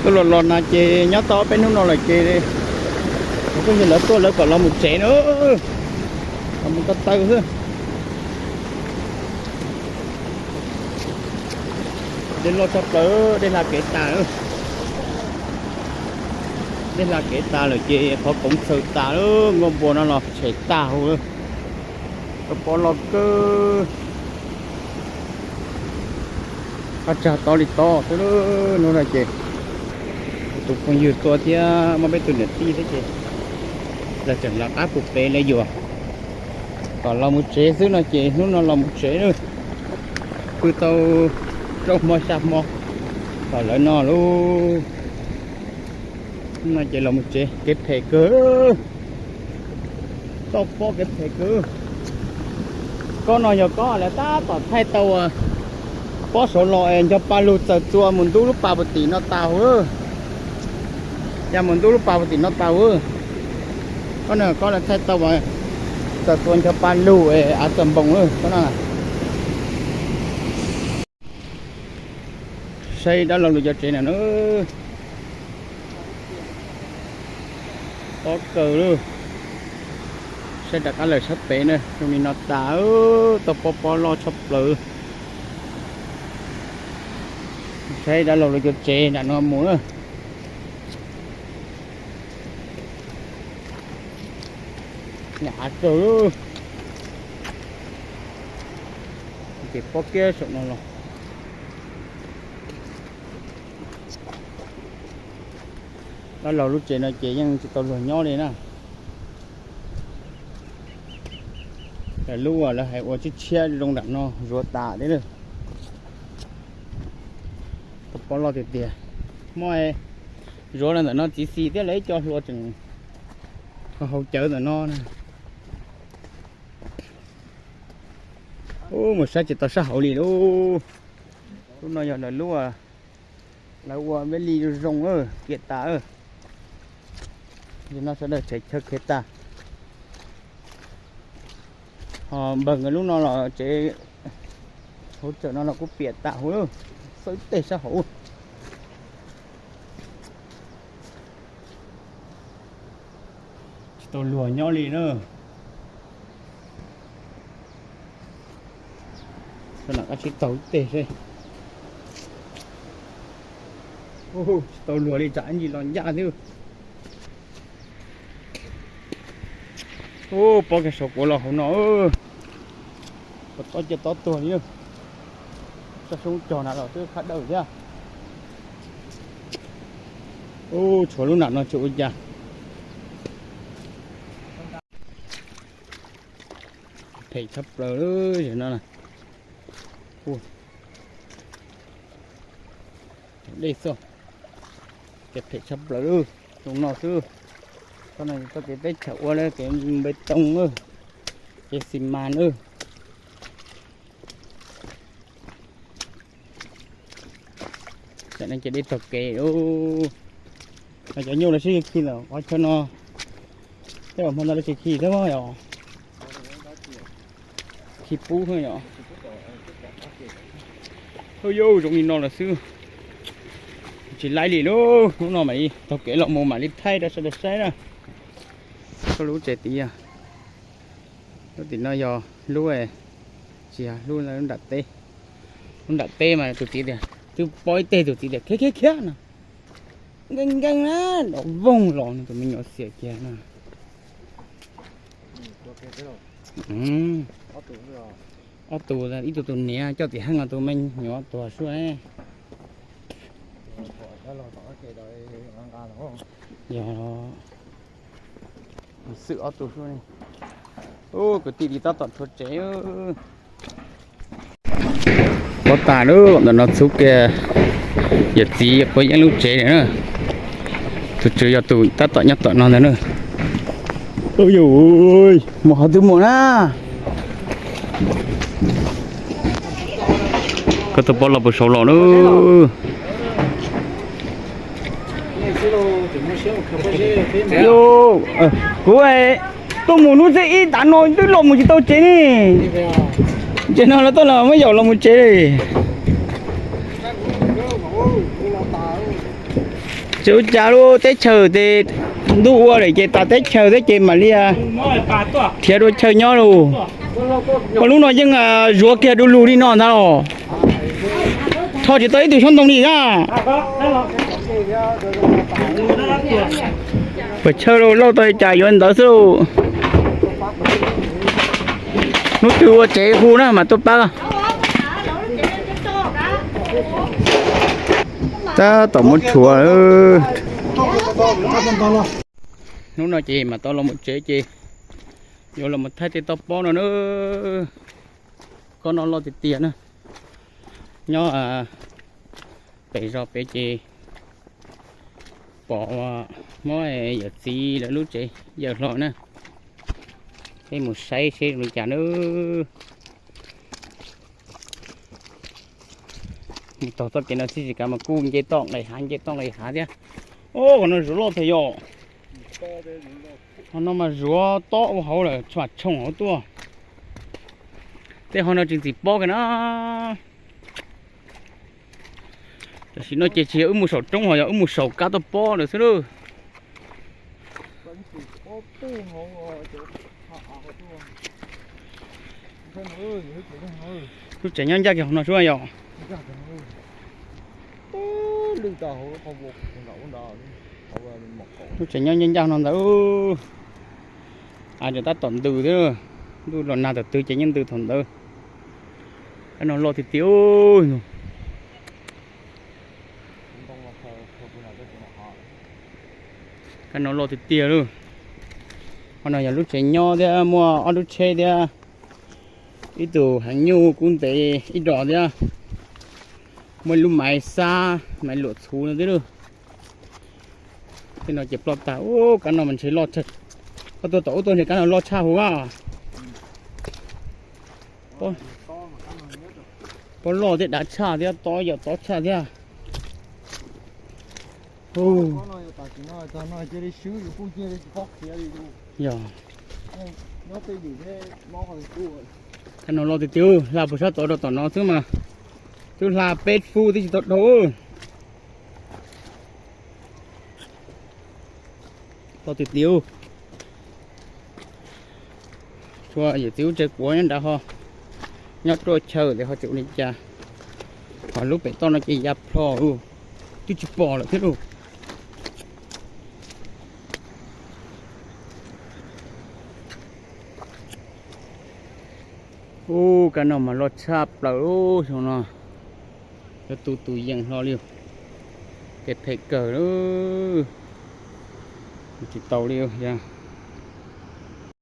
Tuaj los los no ces nyob tau ob peb hnub no lawm ces kuv phooj ywg lawv tuaj lawv kom los mus tsev na, los mus ko taw xwb. Dej loj tshaj plaws, dej hla kev tas, dej hla kev tas lawm ces qhov koov txhaws tas, nkauj npua no los tshem tag huv. Tau pob loj kawg. Qab tsag tob li tob xwb. Hnub no ces tus phooj ywg tuaj thiab muaj peb tus niam tij thiab ces lawv tseem lawv qab pus pem li yuav kom los mus tsev xwb no ces hnub no los mus tsev lawm. Pw tau rau hmo xya hmo kom lawv no lauj. Hnub no ces los mus tsev kev phem kawg. Toj pob kev phem kawg. Kob no yog kob lawv tab tom thaij tau pob saud los es nco pa lug txawm txua mus ntub lub pas puag tim no tas huv. Ya mus ntub lub pas puag tim no tas huv. Kob no kob lawv thaij tau txawm txua nco pa lug es av txawm npoos lawm kob no. Saib dab laug lawv cov tsev na. Pob kawg lawm. Saib rov qab lawm sab pem na zoo li no tas, tau pob pob loj tshaj plaws. Saib dab laug lawv cov tsev nram no mus na. Nyam av kawg. Ces pob kiag saum no los. Dab laug lub tsev no ces yeej tsis tau luag nyob li na. Lub uas lawv hais ua tshiab tshiab zoo nram no zuav tas thiab lawm. Tau pob loj tiag tiag. Muaj zuav los ntawm no txiv xis thiab lawv ib co hluas tseem haus cawv ntawm no na. Ub, mus saib tsis tau sab hauv li lauj. Lub no yog lawv lub, lawv ua veb li zoo zoo kiag tas. Yog no sawv daws tshem chaw khiav tas. Ho npawg nkawd lub no los tsev hauv tsev no los kuj piam tas huv, xawb teg sab hauv. Tsis tau luag nyob li na. Sawv daws qab tsib taug teg seb. Tsis tau luag li tsam ib ntsis los ncaj xwb. Ub, pob kiag saum kuv los hauv no. Pob tob ciaj tob tuag li. Sab soob cog na los twb qab dawm thiab. Ub, tshuav lub nram no tsis ua cas. Phem tshaj plaws lawm no. Dej xwb, ces phem tshaj plaws lawm. Zoo no xwb. Txoj no txoj kev teb chaws ua lawm kev npe too, kev xi mas na. Tam no ces dej tog kev. Cov nyuj los sib khi ntawm qhov chaw no, tej uas hmo ntawd lawv tsis khi thiab yom. Khi pub yom. Ub, zoo li no lawm xwb. Tsis laib li lauj, hnub no mam li taug kev los mus mam li thaij rau sawv daws saib na. Koj lub tsev tid, lub tim no yog lub, tsis yog lub, lub nram teb. Lub nram teb mas tus txiv tias twb pob ib teg, tus txiv tias khiav khiav khiav no. Nkees nkees na, nrov voog los no tus me nyuam xiam kiag no. Ob tug, ib tug tus niam coj tim heej los tus me nyuam tuag suab. Yog xwm ob tug suab ne. Ub, kwv tij li tab tom rhuav tsev. Pob tas lawm, ntawm no txhub kiag yawm txiv Quav Yeeb lub tsev na. Tus tswv yog tus tab tom nyob tom no ntag na. Mus qhov twg mus na? Koj tus pob los puag saud los na. Kuv tuaj mus hnub thib ib tav no twb los mus tsis tau tsev ne. Tsev no lawv tuaj los muab yaum los mus tsev li. Tsis ua cas, lub teb chaws ces ntuj ua lawm ces tas teb chaws thiab ces mam li khiav dua chaw nyob lauj. Koj lub no yeej zuav kiag du lug li no ntag los. Rho tsis tau ib tug xyoob ntoo li na. Puas chaw lauj, lauj tau li cas yuav ntawd xwb lauj. Hnub twg ua tsev hu na mas tuaj pab. Tab tom muab rhuav. Hnub no ces mam tau los mus tsev ces yuav los mus thaij tej toj pob no na. Kob no loj tiag tiag na. Nyob pem zos pem ces pom muab yawm txiv lawv lub tsev yawm hlo na. Peb mus saib seb zoo li cas na. Mus taug txoj kev no xwb tsis kav mas kuj nce toj nqis hav nce toj nqis hav thiab. Qhov no zuav loj tiag yom. Qhov no mas zuav tob ua hauv lawm tshuam tshoom hauv tuaj. Tej qhov no tsis ntxim pob kiag na. Tam sim no ces tsis yog wb mus saum roob ho yog wb mus saum kab toj pob lawm xwb lauj. Lub tsev nyob ncaj kiag hauv no xwb yom. Lub tsev nyob ncaj ncaj no ntawd. Ces tab tom ntws thiab, ntuj los nag tom twg ces yeej ntws thaum ntawd. Kab no loj tiag tiag. Kab no loj tiag tiag lauj. Qhov no yog lub tsev nyob thiab muaj ob lub tsheb thiab, ib tug heev nyuj kub ntev ib dos thiab, muaj ib lub maiv xab maiv luam txhuv no thiab lauj. Tej no ces ploj tag. Ub, kab no mas ntshe loj tshaj, koj tuaj tom ub tuaj ntshe kab no loj tshaj huv a. Pob loj thiab dav tshaj thiab, tob yam tob tshaj thiab. Yog, kab no loj tiag tiag, hla puag sab tod rau tom no xwb mas twb hla peb fub twb tsis tau dhau. Loj tiag tiag. Tsuas yawm txiv ub tsev kuav nyob nrad ho, nyob ruaj chaw tias ho tseem ua li cas. Ho lub pem toj no ces ya plho, twb tsis pom lawm thiab lauj. Ub, kab no mas loj tshaj plaws xyoo no. Yuav tu tus yees hlo li, ces phem kawg, tsis tau li os.